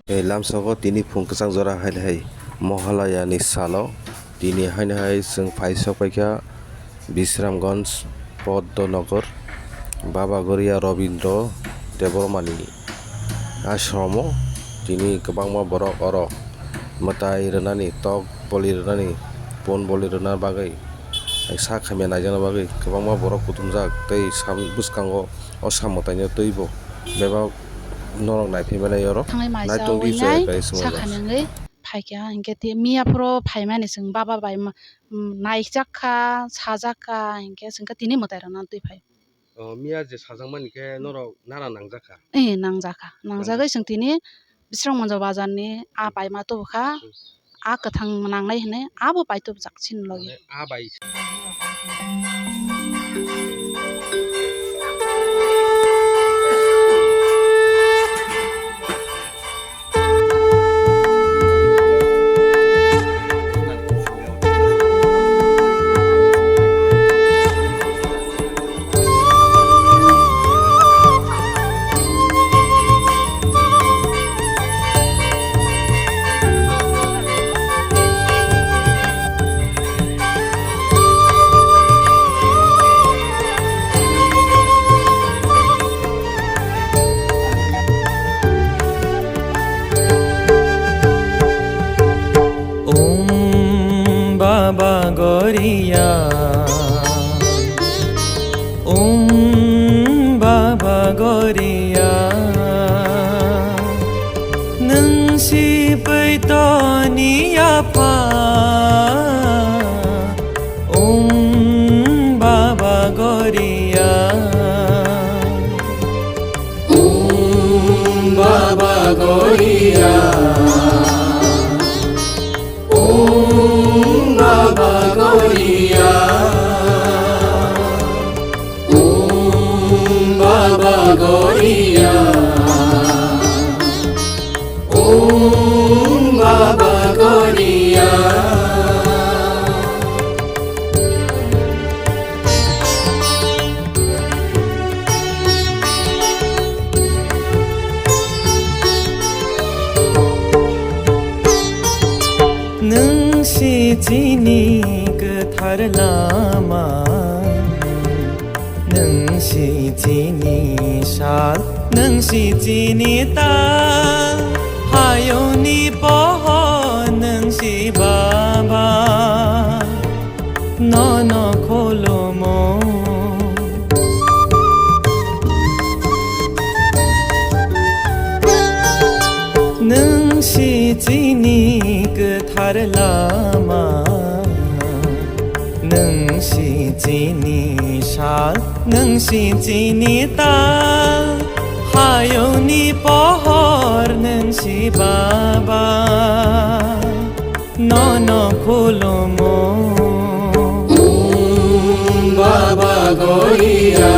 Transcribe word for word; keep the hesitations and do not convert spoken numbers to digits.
Lamsogo tini phung kwchang jora hai hai Mohalayani salo tini haino hai chwng phai sok paikha Bisramganj Poddonogor Baba Goria Robindro Debbarmani ashromo. Tini kwbangma borok oro mwtai rwnani, tok boli rwnani, pon boli rwna bagwi, sak hamya naijakna bagwi kwbangma borok kuthumjak tei sam-, bwskango o samwtaino twibo bebak norok naiphai mani oro. Thangwi maisa naitongdi wngwi chwrai nai bai swngo sakha jak. Nangwi phaikha, hinkhe ti-, miya phuru phaimani chwng baba bai ma-, mm, naijak kha, sajak kha, hinkhe chwngkhe tini mwtai rwna twi phai. O, miya je sajakmani khe norok nara nangjak kha? Eh, nangjak kha. Nangjak. Nangjagwi chwng tini Bisramganj bazarni a paima tubukha, hmm, a kwthang nangnai hinwi abo paitubujak chini logi. Mane a bai. Om Baba Goria, Om Baba Goria, nwng si poitoni yapha. Om Baba Goria, Om Baba Goria, Om Baba Goria, Om Baba Goria, Om Baba Goria. Nwng si chini kwthar lama, nwng si chini sal, nwng si chini tal, hayungni pohor nwng si Baba. Nono khulumo. Nwng si chini kwthar lama, nwng si chini sal, nwng si chini tal, hayungni pohor nwng si Baba. Nono khulumo. Om Baba Goria,